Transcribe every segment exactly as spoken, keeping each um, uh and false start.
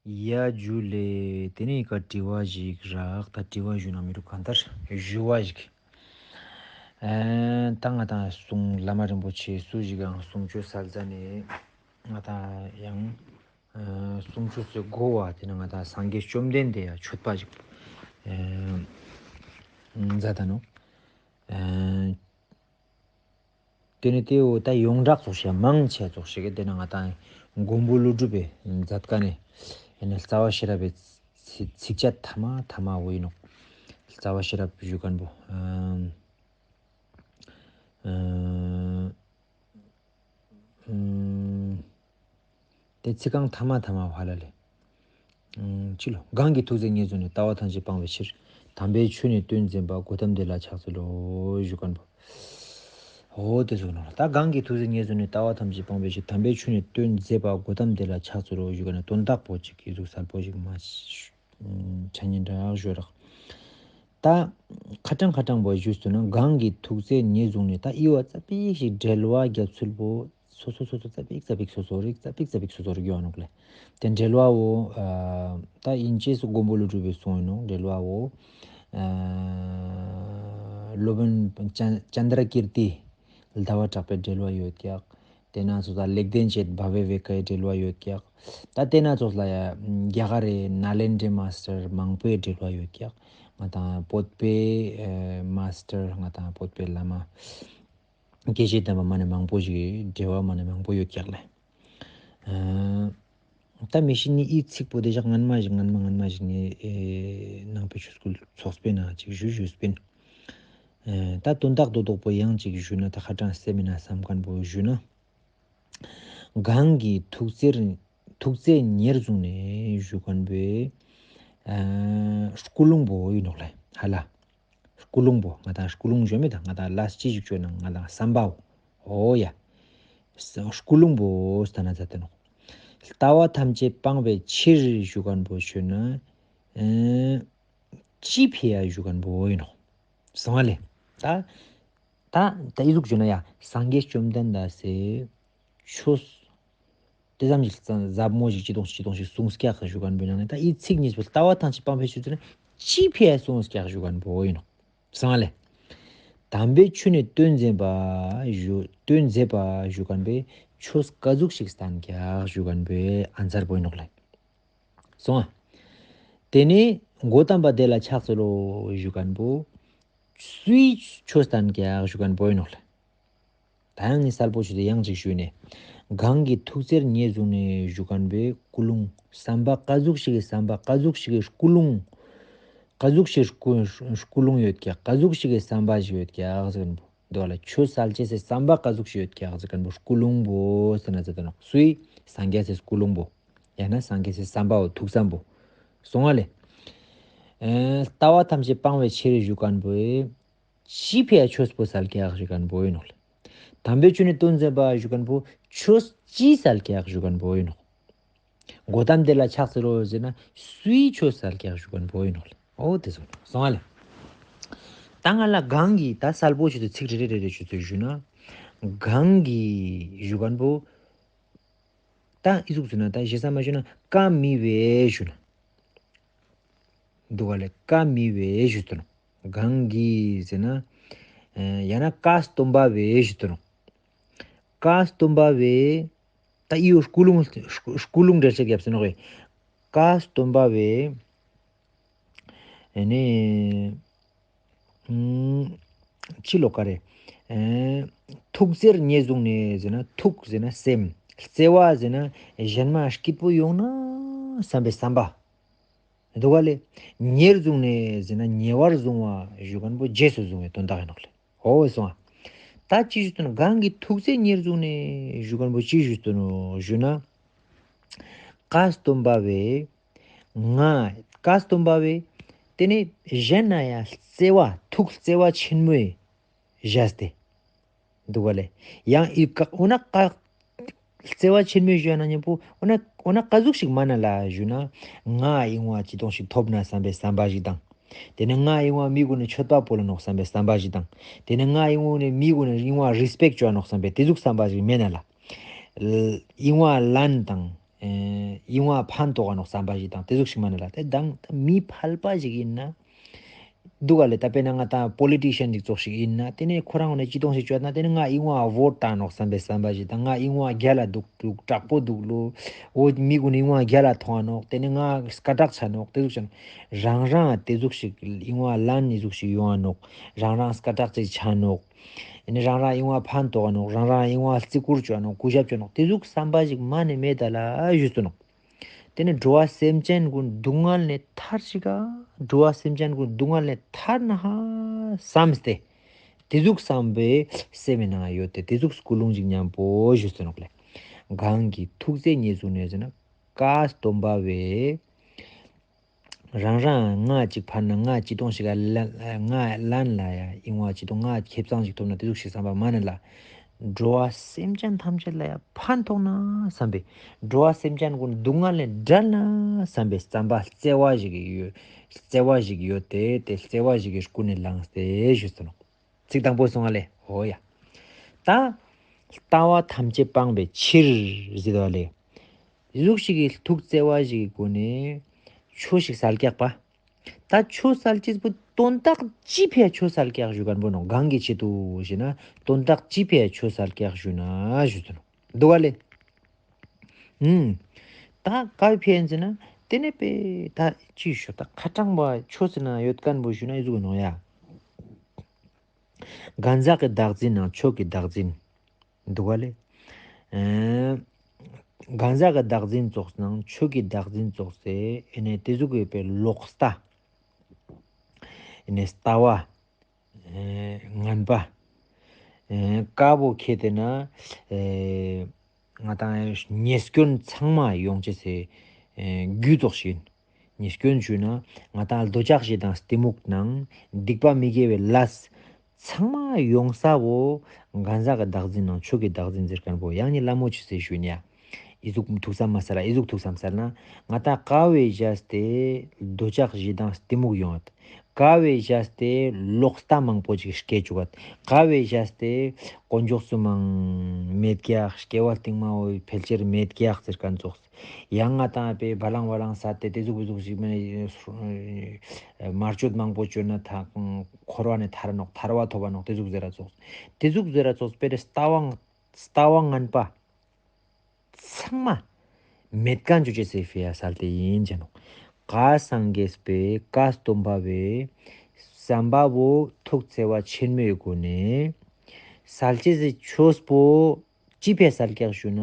ཡ་ཇུ་ལེ། ཏེ་ནེ་ཀ་དྲི་བ་ཞིག་རག་ད་དྲི་བ་ཞུ་ན་མི་རུ་གང་ལྟར་ཞུ་བ་ཞིག་ཨེ་ད་ང་དང་གསུང་བླ་མ་རིན་པོ་ཆེ་སུ་ཞིག་ཡང་གསུང་ཆོས་སལ་ཟ་ནེ་ང་དང་ཡང་ཨེ་གསུང་ཆོས་སི་གོ་བ་ཏེ་ནེ་ང་དང་སངས་རྒྱས་བཅོམ་ལྡན་འདས་ཡ་མཆོད་པ་ཞིག་ཨེ་མཛད་ད་ནོག་ཨེ་ཏེ་ནེ་ཏེ་བོ་ད་ཡོངས་གྲགས་ཙོགས་ཤིག་མང་ཆེ་ཙོགས་ཤིག་གི་ཏེ་ནེ་ང་དང་མགོན་པོ་ཀླུ་སྒྲུབ་པའི་མཛད་ཁན་ནི་ཨེ་ནི་རྩ་བ་ཤེས་རབ་པའི་ཚིགས་བཅད་ཐ་མ་ཐ་མ་བོ་ཨིན་ནོག་རྩ་བ་ཤེས་རབ་ཞུ་ཁན་བོ་ཨ་ཨ་ཨ་ཏེ་ཚིག་རྐང་ཐ་མ་ཐ་མ་བོ་ཧ་ལ་ལེ། ཨ་ཅི་ལོ། གང་གིས་ཐུགས་བརྩེ་ཉེར་བཟུང་ནས། ལྟ་བ་ཐམས་ཅད་སྤང་བའི་ཕྱིར། དམ་པའི་ཆོས་ནི་སྟོན་མཛད་པ། གོ་ཏམ་དེ་ལ་ཕྱག་འཚལ་ལོ། ཞུ་ཁན་བོ། འོ་ཏེ་ཟུག་ནོག་ད་གང་གིས་ཐུགས་བརྩེ་ཉེར་བཟུང་ནས། ལྟ་བ་ཐམས་ཅད་སྤང་བའི་ཕྱིར། དམ་པའི་ཆོས་ནི་སྟོན་མཛད་པ། གོ་ཏམ་དེ་ལ་ཕྱག་འཚལ་ལོ། ཞུ་ཁན་ནི་དོན་དག་པོ་ཅིག་གི་ཟུག་གསལ་པོ་ཞིག་མ་ཆ་ཉན་དྲག་ཞུ་རག་ད་ཁ་ཏང་ཁ་ཏང་བོ་ཞུས་སོང་ན་གང་གིས་ཐུགས་བརྩེ་ཉེར་བཟུང་ནས། ད་འི་བོ་ཙ་པིག་ཞིག་འགྲེལ་བ་རྒྱབ་ཚུལ་བོ་སོ་སོ་སོ་སོ་ཙ་པིག་ཙ་པིག་སོ་སོ་རིག་ཙ་པིག་ཙ་པིག་སོ་སོ་རིག་ཡོང་ནོག་ལེ། ཏེ་འགྲེལ་བ་བོ་ཨ་ད་ཨིན་ཅེས་སུ་མགོན་པོ་ཀླུ་སྒྲུབ་པའི་གསུང་ཨིན་ནོག་འགྲེལ་བ་བོ་ཨ་སློབ་དཔོན་ཙན་ཙནྡྲ་ཀིརྟི་ཟླ་བ་གྲགས་པའི་འགྲེལ་བ་ཡོད་ཀྱག་ཏེ་ནེ་ཙོགས་ལ་ལེགས་ལྡན་འབྱེད་བྷ་བེ་བེ་ཀའི་འགྲེལ་བ་ཡོད་ཀྱག་ད་ཏེ་ནེ་ཙོགས་ལ་ཡ་རྒྱ་གར་རི་ནཱ་ལེནྡྲའི་མཱས་ཊར་མང་པོའི་འགྲེལ་བ་ཡོད་ཀྱག་ང་དང་བོད་པའི་ཨེ་མཱས་ཊར་ང་དང་བོད་པའི་བླ་མ་དགེ་བཤེས་དམ་པ་མ་ནེ་མང་པོ་ཞིག་འགྲེལ་བ་མ་ནེ་མང་པོ་ཡོད་ཀྱག་ལེ། ཨ་ད་མི་ཤི་ནི་འི་ཚིག་པོ་ཏེ་ཞག་སྔན་མ་ཞིག་སྔན་མ་སྔན་མ་ཞིག་ནེ་ཨེ་ནང་པའི་ཆོས་སྐུལ་ཚོགས་པའི་ནང་ཅིག་ཞུ་ཞུས་པིན། ཨེ་ད་དོན་དག་རྡོག་རྡོག་པོ་ཡང་ཅིག་ཞུ་ན་ད་ཁ་ཏང་སེམས་མི་ནང་སམ་ཁན་བོ་ཞུ་ན། གང་གིས་ཐུགས་བརྩེར་ཐུགས་བརྩེ་ཉེར་བཟུང་ནས་ཞུ་ཁན་བོའི་ཨ་ཀུན་སློང་བོ་ཨིན་ནོག་ལེ། ཧ་ལ། ཀུན་སློང་བོ་ང་དང་ཀུན་སློང་ཞུ་མེད་ད་ང་དང་ལས་ཅི་ཞིག་ཅོ་ན་ང་དང་སམ་པའོ། འོ་ཡ། ཀུན་སློང་བོ་སྟན་ན་མཛད་དེ་ནོག་ལྟ་བ་ཐམས་ཅད་སྤང་བའི་ཕྱིར་ཞུ་ཁན་བོ་ཞུ་ན་ཨ་ཅི་ཕི་ཡ་ཞུ་ཁན་བོ་ཨིན་ནོག་སོང་ང་ལེ། ད་ད་ད་འི་ཟུག་ཞུ་ན་ཡ་སངས་རྒྱས་བཅོམ་ལྡན་འདས་སི་ཆོས་ཏེ་ཙམ་ཞིག་ཟབ་མོ་ཞིག་ཅི་དོང་ཅི་དོང་ཞིག་གསུངས་ཀྱག་ཞུ་ཁན་བོའི་ནང་ནེ་ད་འི་ཚིག་གཉིས་པོ་ལྟ་བ་ཐམས་ཅད་སྤང་བའི་ཕྱིར་ཟེར་ན་ཅི་ཕི་ཡ་གསུངས་ཀྱག་ཞུ་ཁན་བོ་ཨིན་ནོག་སོང་ང་ལེ། དམ་པའི་ཆོས་ནི་སྟོན་མཛད་པ་ཞུ་སྟོན་མཛད་པ་ཞུ་ཁན་བོའི་ཆོས་ཀ་ཟུག་ཞིག་སྟན་ཀྱག་ཞུ་ཁན་བོའི་ཨན་སར་བོ་ཨིན་ནོག་ལེ། སོང་ང་། ཏེ་ནེ་གོ་ཏམ་པ་དེ་ལ་ཕྱག་འཚལ་ལོ་ཞུ་ཁན་བོ་སུའི་ཆོས་སྟན་ཀྱག་ཞུ་ཁན་བོ་ཨིན་ནོག་ལེ། ད་ཡང་ནི་གསལ་པོ་ཞུ་སྟེ་ཡང་ཅིག་ཞུས་ནས། གང་གིས་ཐུགས་བརྩེར་ཉེར་བཟུང་ནས་ཞུ་ཁན་བོའི་ཀུན་སློང་སམ་པ་ཀ་ཟུག་ཞིག་གི་སམ་པ་ཀ་ཟུག་ཞིག་གི་ཀུན་སློང་ཀ་ཟུག་ཞིག་ཀུན་ཀུན་སློང་ཡོད་ཀྱག་ཀ་ཟུག་ཞིག་གི་སམ་པ་ཞིག་ཡོད་ཀྱག་ཟེར་ཁན་བོ། འདུག་ག་ལེ། ཆོས་སལ་ཅེས་སི་སམ་པ་ཀ་ཟུག་ཞིག་ཡོད་ཀྱག་ཟེར་ཁན་བོ་ཀུན་སློང་བོ་ཟེར་ན་ཟེར་ཏེ་ནོག་སུའི་སངས་རྒྱས་སི་ཀུན་སློང་བོ། ཡང་ན་སངས་རྒྱས་སི་སམ་པའོ་ཐུགས་སམ་བོ། སོང་ང་ལེ། ཨེ་ལྟ་བ་ཐམས་ཅད་སྤང་བའི་ཕྱིར་ཞུ་ཁན་བོའི་ཅི་ཕི་ཡ་ཆོས་པོ་སལ་ཀྱག་ཞུ་ཁན་བོ་ཨིན་ནོག་ལེ། དམ་པའི་ཆོས་ནི་སྟོན་མཛད་པ་ཞུ་ཁན་བོ་ཆོས་ཅི་སལ་ཀྱག་ཞུ་ཁན་བོ་ཨིན་ནོག་གོ་ཏམ་དེ་ལ་ཕྱག་འཚལ་ལོ་ཟེར་ན་སུའི་ཆོས་སལ་ཀྱག་ཞུ་ཁན་བོ་ཨིན་ནོག་ལེ། འོ་ཏེ་ཟུག་སོང་ང་ལེ། ད་ང་ལ་གང་གིས་ད་གསལ་པོ་ཞུ་ཏེ་ཚིག་རེ་རེ་རེ་རེ་ཞུ་ཏེ་ཞུ་ན། གང་གིས་ཞུ་ཁན་བོ་ད་འི་ཟུག་ཞུ་ན་ད་ཞེ་ས་མ་ཞུ་ན་ཀ་མི་བོའི་ཞུ་ན། འདུག་ག་ལེ། ཀ་མི་བོའི་ཞུ་ཏེ་ནོག་གང་གིས་ཟེར་ན། ཡང་ན་ཀ་སྟོན་པ་བོའི་ཞུ་ཏེ་ནོག་ཀ་སྟོན་པ་བོའི། ད་འི་བོ་ཀུན་སློང་ཀུན་སློང་འགྲེལ་བཤད་རྒྱབ་སྟེ་ནོག་པས། ཀ་སྟོན་པ་བོའི། ཨ་ནི། ཨུམ། ཅི་ལོ་ཀ་རེ། ཨེ། ཐུགས་བརྩེར་ཉེར་བཟུང་ནས་ཟེར་ན་ཐུགས་ཟེར་ན་སེམས། བརྩེ་བ་ཟེར་ན་གཞན་མ་སྐྱིད་པོ་ཡོང་ན་སམ་པའི་སམ་པ། འདུག་ག་ལེ། ཉེར་བཟུང་ནས་ཟེར་ན་ཉེ་བར་བཟུང་བ་ཞུ་ཁན་བོ་རྗེས་སུ་བཟུང་བའི་དོན་དག་ཨིན་ནོག་ལེ། འོ་སོང་ང་། ད་ཅི་ཞུ་ཏེ་ནོག་གང་གིས་ཐུགས་བརྩེ་ཉེར་བཟུང་ནས་ཞུ་ཁན་བོ་ཅི་ཞུ་ཏེ་ནོག་ཞུ་ན། ཀ་སྟོན་པ་བོའི། ང་། ཀ་སྟོན་པ་བོའི། ཏེ་ནེ་གཞན་ན་ཡང་བརྩེ་བ་ཐུགས་བརྩེ་བ་ཆེན་མོའི་བཞག་སྟེ། འདུག་ག་ལེ། ཡང་འི་ཀ་འོ་ན་ཀ་བརྩེ་བ་ཆེན་མོའི་ཞུ་ན་ཉམ་པོ་འོ་ན་འོ་ན་ཀ་ཟུག་ཞིག་མ་ན་ལ་ཞུ་ན། ང་ཨིན་བ་ཅི་དོང་ཞིག་ཐོབ་ན་སམ་པའི་སམ་པ་ཞིག་དང་། ཏེ་ནེ་ང་ཨིན་བ་མི་གུན་ནི་མཆོད་པ་ཕུལ་ལ་ནོག་སམ་པའི་སམ་པ་ཞིག་དང་། ཏེ་ནེ་ང་ཨིན་བ་ནི་མི་གུན་ནི་ཨིན་བ་རི་སྤེག་ཅོ་ནོག་སམ་པའི་ཏེ་ཟུག་སམ་པ་ཞིག་མེད་ན་ལ། ཨིན་བ་ལན་དང་ ཨེ་ཨིན་བ་ཕན་ཐོགས་ས་ནོག་བསམ་པ་ཞིག་དང་དེ་ཟུག་ཞིག་མ་ནེ་ལ། དེ་དང་མི་ཕལ་པ་ཞིག་ཨིན་ན། འདུག་ག་ལེ། ད་དཔེར་ན་ང་ཏང་པོ་ལི་ཊི་ཤན་ཞིག་ཙོགས་ཤིག་ཨིན་ན། དེ་ནེ་ཁོ་རང་ངོས་ནེ་ཅི་ཏོང་ཞིག་བཅོས་ན་དེ་ནེ་ང་ཨིན་བ་བོ་ཊ་བཏང་ནོག་བསམ་པའི་བསམ་པ་ཞིག་དང་། ང་ཨིན་བ་རྒྱལ་ལ་འདུག་འདུག་དྲག་པོ་འདུག་ལོ། འོ་མི་གུན་ཨིན་བ་རྒྱལ་ལ་མཐོང་ང་ནོག་དེ་ནེ་ང་སྐད་གྲགས་ཆ་ནོག་དེ་ཟུག་ཆ་ནོག་རང་རང་དེ་ཟུག་ཞིག་ཨིན་བ་ལན་ནི་ཟུག་ཞིག་ཡོང་ང་ནོག་རང་རང་སྐད་གྲགས་ཅིག་ཆ་ནོག་ཨེ་ནེ་རང་རང་ཨིན་བ་ཕན་ཐོགས་ས་ནོག་རང་རང་ཨིན་བ་བརྩི་བཀུར་བཅོ་ནོག་གུས་ཞབས་བཅོ་ནོག་དེ་ཟུག་བསམ་པ་ཞིག་མ་ནེ་མེད་ད་ལ་ཞུས་ཏེ་ནོག་དེ་ནེ་འགྲོ་བ་སེམས་ཅན་གུན་སྡུག་བསྔལ་ནེ་ཐར་ཞིག་ག་འགྲོ་བ་སེམས་ཅན་གུན་སྡུག་བསྔལ་ནེ་ཐར་ན་ཧ་བསམས་ཏེ། དེ་ཟུག་བསམ་པའི་སེམས་སི་ནང་ཡོད་དེ་དེ་ཟུག་ཀུན་སློང་ཞིག་ཉམ་པོ་ཞུས་ཏེ་ནོག་ལེ། གང་གི་ཐུགས་བརྩེ་ཉེར་བཞི་ནི་ཟེར་ན་བཀའ་སྡོམ་པ་བས། རང་རང་ང་ཅིག་ཕན་ན་ང་ཅི་ཏོང་ཞིག་ག་ལན་ང་ལན་ལ་ཡ་ཨིན་བ་ཅི་ཏོང་ང་ཁེ་བཟང་ཞིག་ཐོབ་ན་དེ་ཟུག་ཞིག་བསམ་པ་མ་ནེ་ལ། འགྲོ་བ་སེམས་ཅན་ཐམས་ཅད་ལ་ཡ་ཕན་ཐོགས་ན་བསམ་པའི། འགྲོ་བ་སེམས་ཅན་གུན་སྡུག་བསྔལ་ནེ་བསྒྲལ་ན་བསམ་པའི་བསམ་པ་བརྩེ་བ་ཞིག་ཡོད། བརྩེ་བ་ཞིག་ཡོད་དེ་དེ་བརྩེ་བ་ཞིག་གི་ཀུན་ནེ་བསླངས་ཏེ་ཞུས་ཏེ་ནོག་ཚིག་དང་པོ་སོང་ང་ལེ། འོ་ཡ། ད་ལྟ་བ་ཐམས་ཅད་སྤངས་པའི་ཕྱིར་ཟེར་བ་ལེ། ཟུག་ཞིག་གི་ཐུགས་བརྩེ་བ་ཞིག་གི་སྒོ་ནེ་ཆོས་ཤིག་སལ་ཀྱག་པ། ད་ཆོས་སལ་ཅེས་པོ་དོན་དག་ཅི་ཕིའ་ཆོས་སལ་ཀྱག་ཞུ་ཁན་པོ་ནོག་གང་གི་ཆེད་དུ་ཞེ་ན་དོན་དག་ཅི་ཕིའ་ཆོས་སལ་ཀྱག་ཞུ་ན་ཞུ་ཏེ་ནོག་འདུག་ག་ལེ། ཨུམ། ད་ག་ཕིའ་ཟེར་ན་དེ་ནེ་པེ་ད་ཅི་ཞུ་ད་ཁ་ཏང་པ་ཆོས་ཟེར་ན་ཡོད་ཁན་པོ་ཞུ་ན་ཨི་ཟུག་ནོག་ཡ། གང་ཟག་གི་བདག་འཛིན་ནང་ཆོས་ཀྱི་བདག་འཛིན། འདུག་ག་ལེ། ཨེ་གང་ཟག་གི་བདག་འཛིན་ཙོགས་ནང་ཆོས་ཀྱི་བདག་འཛིན་ཙོགས་སེ་ཨེ་ནེ་དེ་ཟུག་ཡོད་པའི་ལོག་ལྟ། ཨེ་ནེ་ལྟ་བ། ཨེ་ངན་པ། ཨེ་ཀ་བོ་ཁེ་ཏེ་ན་ཨེ་ང་ཏང་ཉེས་སྐྱོན་ཚང་མ་ཡོང་ཅེས་སི་ཨེ་རྒྱུ་ཙོགས་ཤིག་ཨིན། ཉེས་སྐྱོན་ཞུ་ན་ང་ཏང་འདོད་ཆགས་ཞེ་སྡང་གཏི་མུག་ནང་སྡིག་པ་མི་དགེ་བའི་ལས་ཚང་མ་ཡོང་ས་བོ་གང་ཟག་གི་བདག་འཛིན་ནང་ཆོས་ཀྱི་བདག་འཛིན་ཟེར་ཁན་པོ་ཡང་ནི་ལ་མོ་ཅི་སེ་ཞུ་ནི་ཡ། ཨི་ཟུག་ཐུགས་བསམ་མ་སལ་ལ་ཨི་ཟུག་ཐུགས་བསམ་སལ་ན་ང་ཏང་ཀ་བོའི་བཞག་སྟེ་འདོད་ཆགས་ཞེ་སྡང་གཏི་མུག་ཡོང་ངད། ཀ་བོའི་བཞག་སྟེ་ལོག་ལྟ་མང་པོ་ཅིག་སྐྱེ་བཅུག་གད། ཀ་བོའི་བཞག་སྟེ་དཀོན་མཆོག་གསུམ་མང་མེད་ཀྱག་སྐྱེ་བ་སྟིང་མ་བོ་ཕལ་ཆེར་མེད་ཀྱག་ཟེར་ཁན་ཙོགས། ཡང་ང་ཏང་པེ་བ་ལང་བ་ལང་ས་ཏེ་དེ་ཟུག་དེ་ཟུག་ཞིག་མེད་ན་དམར་མཆོད་མང་པོ་བཅོས་ན་ཐ་འཁོར་བ་ནེ་ཐར་ནོག་ཐར་བ་ཐོབ་བ་ནོག་དེ་ཟུག་ཟེར་ར་ཙོགས། དེ་ཟུག་ཟེར་ར་ཙོགས་པེ་རེ་ལྟ་བ་ལྟ་བ་ངན་པ་ཚང་མ་མེད་ཁན་ཅོ་ཅེས་སི་ཕིའ་སལ་ཏེ་ཨིན་ཟེར་ནོག་ག་སངས་རྒྱས་པའི་བཀའ་སྡོམ་པ་བོའི་བསམ་པ་བོ་ཐུགས་བརྩེ་བ་ཆེན་མོའི་སྒོ་ནེ་སལ་ཅེས་སི་ཆོས་པོ་ཅི་ཕིའ་སལ་ཀྱག་ཞུ་ན་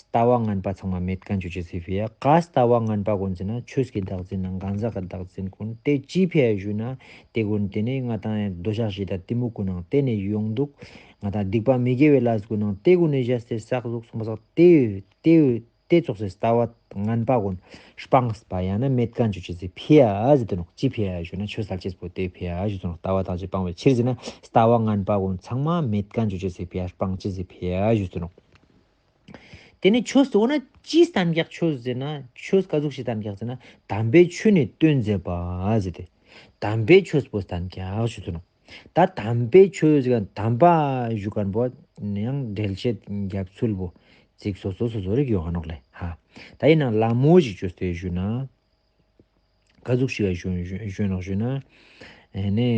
ལྟ་བ་ངན་པ་ཚང་མ་མེད་ཁན་ཅོ་ཅེས་སི་ཕིའ། ག་ལྟ་བ་ངན་པ་གུན་ཟེར་ན་ཆོས་ཀྱི་བདག་འཛིན་ནང་གང་ཟག་གི་བདག་འཛིན་གུན་ཏེ་ཅི་ཕིའ་ཞུ་ན་ཏེ་གུན་ཏེ་ནེ་ང་ཏང་འདོད་ཆགས་ཞེ་སྡང་གཏི་མུག་གུན་ནང་ཏེ་ནེ་ཡོང་དུག་ང་ཏང་སྡིག་པ་མི་དགེ་བའི་ལས་གུན་ནང་ཏེ་གུན་ནེ་བཞག་སྟེ་བསགས་དུག་སོང་པ་སོང་ཏེ་ཏེ་ཏེ་ཙོགས་སི་ལྟ་བ་ངན་པ་གུན་སྤངས་པ་ཡང་ན་མེད་ཁན་ཅོ་ཅེས་སི་ཕིའ་ཟེར་ཏེ་ནོག་ཅི་ཕིའ་ཞུ་ན་ཆོས་སལ་ཅེས་པོ་ཏེ་ཕིའ་ཞུ་ཏེ་ནོག་ལྟ་བ་ཐམས་ཅད་སྤངས་པའི་ཕྱིར་ཟེར་ན་ལྟ་བ་ངན་པ་གུན་ཚང་མ་མེད་ཁན་ཅོ་ཅེས་སི་ཕིའ་སྤང་ཅེས་སི་ཕིའ་ཞུ་ཏེ་ནོག་ཏེ་ནེ་ཆོས་འོ་ན་ཅི་སྟན་ཀྱག་ཆོས་ཟེར་ན་ཆོས་ག་ཟུག་ཞིག་སྟན་ཀྱག་ཟེར་ན་དམ་པའི་ཆོས་ནི་སྟོན་མཛད་པ་ཟེར་ཏེ་དམ་པའི་ཆོས་པོ་སྟན་ཀྱག་ཞུ་ཏེ་ནོག་ད་དམ་པའི་ཆོས་ཟེར་ཁན་དམ་པ་ཞུ་ཁན་པོ་ཡང་འགྲེལ་བཤད་རྒྱབ་ཚུལ་བོ་ཚིག་སོ་སོ་སོ་སོ་རིག་ཡོང་ང་ནོག་ལེ། ཧ་ད་ཨིན་ནའང་ལ་མོ་ཞིག་ཅོས་ཏེ་ཞུ་ན་ག་ཟུག་ཞིག་ཞུ་ཞུ་ཞུ་ནོག་ཞུ་ན་ཨེ་ནེ་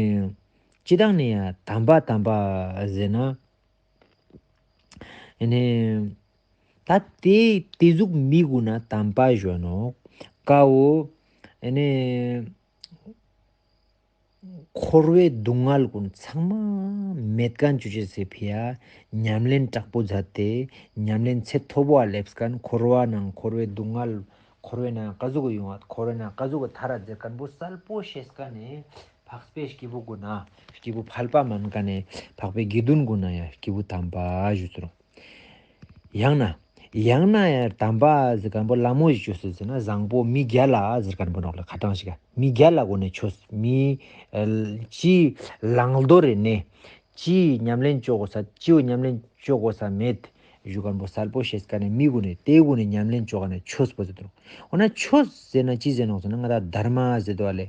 སྤྱིར་བཏང་ནེ་ཡང་དམ་པ་དམ་པ་ཟེར་ན་ཨེ་ནེ་ད་ཏེ་ཏེ་ཟུག་མི་གུན་ན་དམ་པ་ཞུ་ནོག་ཀ་བོ་ཨེ་ནེ་འཁོར་བའི་སྡུག་བསྔལ་གུན་ཚང་མ་མེད་ཁན་ཅོ་ཅེས་སི་ཕིའ་ཉམས་ལེན་དྲག་པོ་མཛད་དེ་ཉམས་ལེན་ཚད་མཐོ་པོའ་ལེབས་ཁན་འཁོར་བ་ནང་འཁོར་བའི་སྡུག་བསྔལ་འཁོར་བའི་ནང་ག་ཟུག་གི་ཡོང་ང་འཁོར་བའི་ནང་ག་ཟུག་གི་ཐར་ར་ཟེར་ཁན་པོ་སལ་པོ་ཤེས་ཁན་ནི་འཕགས་པའི་སྐྱེས་བུ་གུན་ན་སྐྱེས་བུ་ཕལ་པ་མན་ཁན་ནི་འཕགས་པའི་དགེ་འདུན་གུན་ན་ཡང་སྐྱེས་བུ་དམ་པ་ཞུ་ཚུལ། ཡང་ན་ཡང་ན་ཡང་དམ་པ་ཟེར་ཁན་པོ་ལ་མོ་ཞིག་ཅོས་ཟེར་ན་བཟང་པོ་མི་རྒྱལ་ལ་ཟེར་ཁན་པོ་ནོག་ལེ། ཁ་ཏང་ཞིག་ག་མི་རྒྱལ་ལ་གུན་ནེ་ཆོས་མི་ཨ་ཅི་བླང་དོར་རེ་ནེ་ཅི་ཉམས་ལེན་ཅོ་གོས་ས་ཅི་བོ་ཉམས་ལེན་ཅོ་གོས་ས་མེད་ཞུ་ཁན་པོ་སལ་པོ་ཤེས་ཁན་ནི་མི་གུན་ནེ་ཏེ་གུན་ནེ་ཉམས་ལེན་ཅོ་ཁན་ནི་ཆོས་པོ་ཟེར་དུག་འོ་ན་ཆོས་ཟེར་ན་ཅི་ཟེར་ནོག་ཟེར་ན་ང་ཏང་དྷརྨ་ཟེར་དུག་པ་ལེ།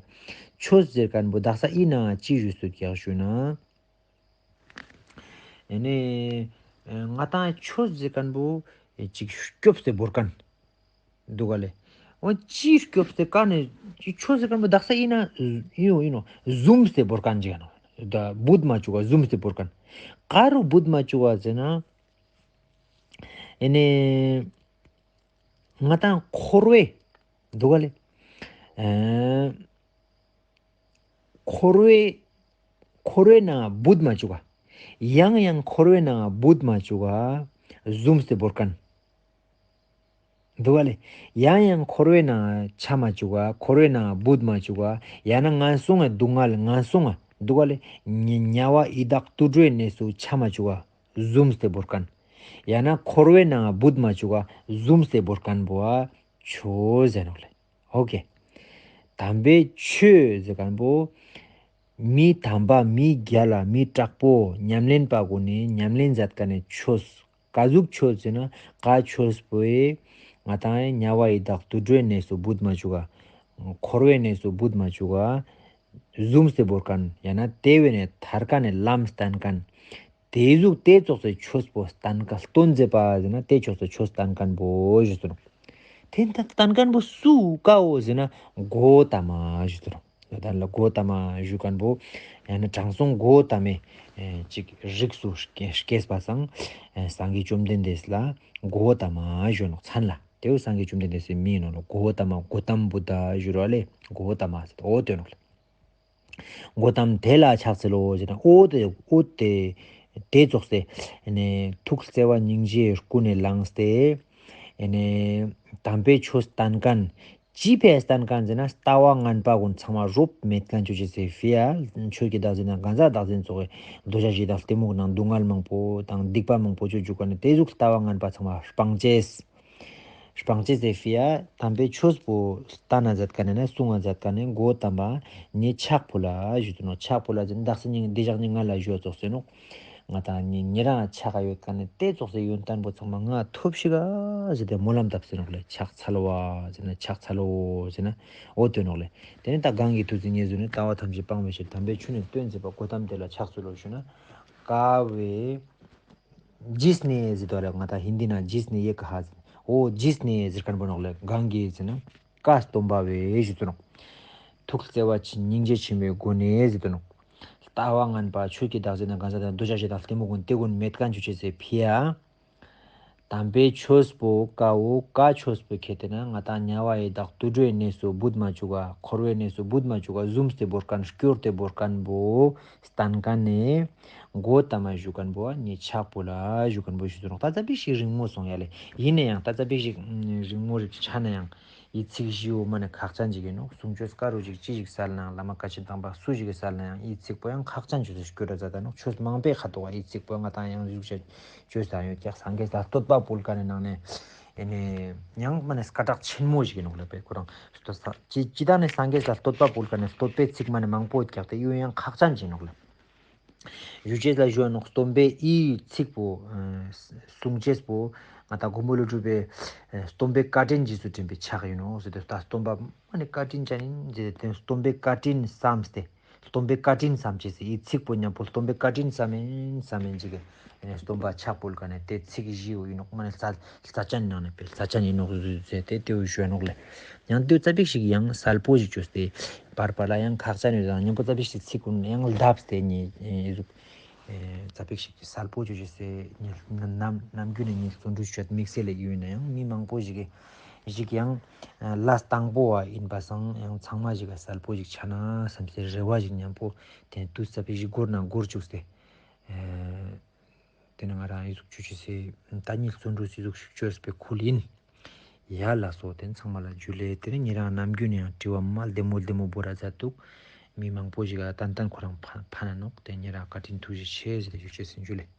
ཆོས་ཟེར་ཁན་པོ་དག་ས་ཨིན་ན་ཅི་ཞུ་སུ་ཀྱག་ཞུ་ན། ཨེ་ནེ་ང་ཏང་ཆོས་ཟེར་ཁན་པོ་ཅིག་སྐྱོབས་ཏེ་བོར་ཁན། འདུག་ག་ལེ། འོ་ཅི་སྐྱོབ་སྟེ་ཀ་ནེ་ཅི་ཆོས་ཟེར་ཁན་པོ་དག་ས་ཨིན་ན་ཨིན་ནོག་ཨིན་ནོག་ཟུམས་ཏེ་བོར་ཁན་ཅིག་ཡ་ནོག། ད་བུད་མ་ཅུག་ག་ཟུམས་ཏེ་བོར་ཁན། ཀ་རུ་བུད་མ་ཅུག་ག་ཟེར་ན། ཨེ་ནེ་ང་ཏང་འཁོར་བའི་འདུག་ག་ལེ། ཨེ། འཁོར་བའི་འཁོར་བའི་ནང་བུད་མ་ཅུག་ག། ཡང་ཡང་འཁོར་བའི་ནང་བུད་མ་ཅུག་ག། ཟུམས་ཏེ་བོར་ཁན། འདུག་ག་ལེ། ཡང་ཡང་འཁོར་བའི་ནང་ཆ་མ་ཅུག་ག། འཁོར་བའི་ནང་བུད་མ་ཅུག་ག། ཡང་ན་ངན་སོང་ངི་སྡུག་བསྔལ་ངན་སོང་ང་འདུག་ག་ལེ། དམྱལ་བ་ཡི་དྭགས་དུད་འགྲོའི་གནས་སུ་ཆ་མ་ཅུག་ག། ཟུམས་ཏེ་བོར་ཁན། ཡང་ན་འཁོར་བའི་ནང་བུད་མ་ཅུག་ག། ཟུམས་ཏེ་བོར་ཁན་བོ་ཆོས་ཟེར་ནོག་ལེ། ཨོ་ཀེ། དམ་པའི་ཆོས་ཟེར་ཁན་པོ། མི་དམ་པ་མི་རྒྱལ་ལ་མི་དྲག་པོ་ཉམས་ལེན་པ་གུན་ནི་ཉམས་ལེན་མཛད་ཁན་ནི་ཆོས། ཀ་ཟུག་ཆོས་ཟེར་ན་ཀ་ཆོས་པོའི་ང་ཏང་དམྱལ་བ་ཡི་དྭགས་དུད་འགྲོའི་གནས་སུ་བུད་མ་ཅུག་ག། འཁོར་བའི་གནས་སུ་བུད་མ་ཅུག་ག། ཟུམས་ཏེ་བོར་ཁན་ཡང་ན་དེ་བས་ནས་ཐར་ཁན་ནི་ལམ་སྟན་ཁན། དེ་ཟུག་དེ་ཙོགས་སི་ཆོས་པོ་སྟན་ཁན་སྟོན་མཛད་པ་ཟེར་ན་དེ་ཙོགས་སི་ཆོས་སྟན་ཁན་པོ་ཞུ་ཏོ་ནོག། དེ་ད་སྟན་ཁན་པོ་སུ་ཀ་བོ་ཟེར་ན་གོ་ཏ་མ་ཞུ་ཏོ་ནོག། ད་ལ་གོ་ཏ་མ་ཞུ་ཁན་པོ་ཡང་ན་དྲང་སྲོང་གོ་ཏ་མའི་ཨེ་ཅིག་རིགས་སུ་སྐྱེས་པ་སང་ཨེ་སངས་རྒྱས་བཅོམ་ལྡན་འདས་ལ་གོ་ཏ་མ་ཞུ་ནོག་མཚན་ལ། དེ་བོ་སངས་རྒྱས་བཅོམ་ལྡན་འདས་སི་མིང་ནོག་ལེ། གོ་ཏ་མ་གོ་ཏམ་བུདྡྷ་ཞུ་ར་ལེ། གོ་ཏ་མ་ཟེར་འོ་དེ་ནོག་ལེ། གོ་ཏམ་དེ་ལ་ཕྱག་འཚལ་ལོ་ཟེར་ན་འོ་དེ་འོ་དེ་དེ་ཙོགས་སེ་ཨེ་ནེ་ཐུགས་བརྩེ་བ་སྙིང་རྗེ་ཀུན་ནས་བླངས་ཏེ་ཨེ་ནེ་དམ་པའི་ཆོས་སྟན་ཁན། ཅི་ཕིའ་སྟན་ཁན་ཟེར་ན་ལྟ་བ་ངན་པ་གུན་ཚང་མ་རོབ་མེད་ཁན་ཅོ་ཅེས་སི་ཕིའ། ཆོས་ཀྱི་བདག་འཛིན་དང་གང་ཟག་བདག་འཛིན་ཙོགས་སི་འདོད་ཆགས་ཞེ་སྡང་གཏི་མུག་ནང་སྡུག་བསྔལ་མང་པོ་དང་སྡིག་པ་མང་པོ་ཅོ་ཅུག་ཁན་ནི་དེ་ཟུག་ལྟ་བ་ངན་པ་ཚང་མ་སྤང་ཅེས། སྤང་ཅེས་སི་ཕིའ་དམ་པའི་ཆོས་པོ་སྟན་ན་མཛད་ཁན་ནི་གསུང་ང་མཛད་ཁན་ནི་གོ་ཏམ་པ་ནི་ཕྱག་ཕུལ་ལ་ཞུ་ཏོ་ནོག། ཕྱག་ཕུལ་ལ་ཟེར་ན་དག་ས་ནི་འདི་ཞག་ནི་ང་ལ་ཞུ་བ་ཙོགས་སེ་ནོག། ང་ཏང་ནི་ཉེ་རང་ཕྱག་ག་ཡོད་ཁན་ནི་དེ་ཙོགས་སེ་ཡོན་ཏན་པོ་ཚང་མ་ང་ཐོབ་ཤིག་ག་ཟེར་ཏེ་སྨོན་ལམ་བཏབ་སེ་ནོག་ལེ། ཕྱག་འཚལ་བ་ཟེར་ན་ཕྱག་འཚལ་ལོ་ཟེར་ན་འོ་དེ་ནོག་ལེ། དེ་ནེ་ད་གང་གི་ཐུགས་རྗེ་ཉེར་བཞུགས་ནས་ལྟ་བ་ཐམས་ཅད་སྤང་བའི་ཕྱིར་དམ་པའི་ཆོས་ནི་སྟོན་མཛད་པ་གོ་ཏམ་དེ་ལ་ཕྱག་འཚལ་ལོ་ཞུ་ན། ཀ་བོའི་ཇིས་ནེ་ཟེར་དོ་ལེ། ང་ཏང་ཧིན་དི་ནང་ཇིས་ནེ་ཡེ་ཀ་ཧ་ཟེར། འོ་ཇིས་ནེ་ཟེར་ཁན་པོ་ནོག་ལེ། གང་གི་ཟེར་ན་བཀའ་སྟོན་པ་བོའི་ཞུ་ཏོ་ནོག། ཐུགས་བརྩེ་བ་ཆེ་སྙིང་རྗེ་ཆེན་པོའི་སྒོ་ནས་ཟེར་ཏོ་ནོག། ལྟ་བ་ངན་པ་ཆོས་ཀྱི་བདག་འཛིན་དང་གང་ཟག་དང་འདོད་ཆགས་ཞེ་སྡང་གཏི་མུག་གུན་དེ་གུན་མེད་ཁན་ཅོ་ཅེས་སི་ཕིའ། དམ་པའི་ཆོས་པོ་ཀ་བོ་ཀ་ཆོས་པོ་ཁྱེར་ཏེ་ན་ང་ཏང་དམྱལ་བ་ཡི་དྭགས་དུད་འགྲོའི་གནས་སུ་བུད་མ་ཅུག་ག། འཁོར་བའི་གནས་སུ་བུད་མ་ཅུག་ག། ཟུམས་ཏེ་བོར་ཁན་སྐྱོར་ཏེ་བོར་ཁན་བོ་སྟན་ཁན་ནི་གོ་ཏམ་ཞུ་ཁན་བོ་ནི་ཕྱག་ཕུལ་ལ་ཞུ་ཁན་བོ་ཞུ་ཏོ་ནོག། ད་ཙ་པིག་ཞིག་རིང་མོ་སོང་ཡ་ལེ། ཡིན་ན་ཡང་ད་ཙ་པིག་ཞིག་རིང་མོ་རིག་ཆ་ན་ཡང་ཡི་ཚིག་བཞི་བོ་མ་ནེ་ཁག་ཅན་ཅིག་ཡིན་ནོག། གསུང་ཆོས་ཀ་རུ་ཅིག་ཅི་ཞིག་སལ་ན་ཡང་བླ་མ་བཀའ་ཆོས་དམ་པ་སུ་ཞིག་གི་སལ་ན་ཡང་ཡི་ཚིག་པོ་ཡང་ཁག་ཅན་ཅོས་ཏེ་སྐྱོར་ར་མཛད་ད་ནོག། ཆོས་མང་པོའི་ཁ་ཐོག་ཡི་ཚིག་པོ་ང་ཏང་ཡང་ཞུགས་བྱ་ཆོས་དང་ཡོད་ཀྱག། སངས་རྒྱས་ལ་བསྟོད་པ་ཕུལ་ཁན་ནི་ནང་ནེ་ཨེ་ནེ་ཡང་མ་ནེ་སྐད་གྲགས་ཆེན་མོ་ཞིག་ཡིན་ནོག་ལེ། པེ་ཁོ་རང་སྟོད་ས་ཅི་ཅི་ད་ནི་སངས་རྒྱས་ལ་བསྟོད་པ་ཕུལ་ཁན་ནི་བསྟོད་པའི་ཚིག་མ་ནེ་མང་པོ་ཡོད་ཀྱག། དེ་ཡོད་ཡང་ཁག་ཅན་ཅིག་ཡིན་ནོག་ལེ། ཞུ་ཅེས་ལ་ཞུ་ནོག། སྟོན་པའི་ཨི་ཚིག་པོ་ཨ་གསུང་ཅེས་པོ་ང་ཏང་མགོན་པོ་ཀླུ་སྒྲུབ་པའི་ཨ་སྟོན་པའི་བཀའ་དྲིན་རྗེས་སུ་དྲན་པའི་ཕྱག་ཡིན་ནོག་ཟེར་ཏེ་ད་སྟོན་པ་མ་ནེ་བཀའ་དྲིན་ཅན་ཡིན་ཟེར་ཏེ་སྟོན་པའི་བཀའ་དྲིན་བསམས་ཏེ་སྟོན་པའི་བཀའ་དྲིན་བསམ་ཅེས་སི་ཨི་ཚིག་པོ་མཉམ་པོ་སྟོན་པའི་བཀའ་དྲིན་བསམ་ཡིན་བསམ་ཡིན་ཅིག་གི་ཨེ་ནེ་སྟོན་པ་ཕྱག་ཕུལ་ཁན་ནི་དེ་ཚིག་བཞི་བོ་ཡིན་ནོག། མ་ནེ་རྩ་རྩ་ཅན་ནང་ནེ་པེ་རྩ་ཅན་ཡིན་ནོག་ཟེར་ཏེ་དེ་བོ་ཞུ་ནོག་ལེ། ཡང་དེ་ཙ་པིག་ཞིག་ཡང་སལ་པོ་ཞིག་ཅོས་ཏེ་བར་བར་ལ་ཡང་ཁག་ཅན་ཡོད་དང་མཉམ་པོ་ཙ་པིག་ཞིག་ཚིག་གུན་ཡང་ལྡབས་ཏེ་ནི་ཨེ་ཟུག་ཨེ་ཙ་པིག་ཞིག་སལ་པོ་ཅོ་ཅེས་སི་ནམ་ནམ་རྒྱུན་ནི་ངའི་བརྩོན་འགྲུས་ཅོ་དམིགས་བསལ་ལ་ཡོད་ན་ཡང་མི་མང་པོ་ཞིག་གི་ཞིག་ཡང་ལ་སྟངས་པོ་བ་ཡིན་པ་སང་ཡང་ཚང་མ་ཞིག་ག་སལ་པོ་ཞིག་ཆ་ན་བསམ་སྟེ་རེ་བ་ཞིག་མཉམ་པོ་དེ་དུས་ཙ་པིག་ཞིག་འགོར་ན་འགོར་བཅུག་སྟེ། ཨེ་དེ་ནེ་ང་རང་ཨི་ཟུག་ཅོ་ཅེས་སི་ད་ནི་བརྩོན་འགྲུས་ཨི་ཟུག་ཞིག་ཅོས་པའི་ཁུལ་ཡིན། ཡ་ལ་སོ་དེ་ཚང་མ་ལ་འཇུ་ལེ། དེ་ནེ་ཉེ་རང་ནམ་རྒྱུན་ཡང་དྲི་བ་མ་ལྡེ་མོ་ལྡེ་མོ་བོ་ར་མཛད་འདུག། མི་མང་པོ་ཞིག་ག་ཏན་ཏན་ཁོ་རང་ཕན་ན་ནོག། དེ་ཉེ་རང་བཀའ་དྲིན་ཐུགས་རྗེ་ཆེ་ཟེར་ཏེ་ཞུ་ཅེས་ཡིན། འཇུ་ལེ།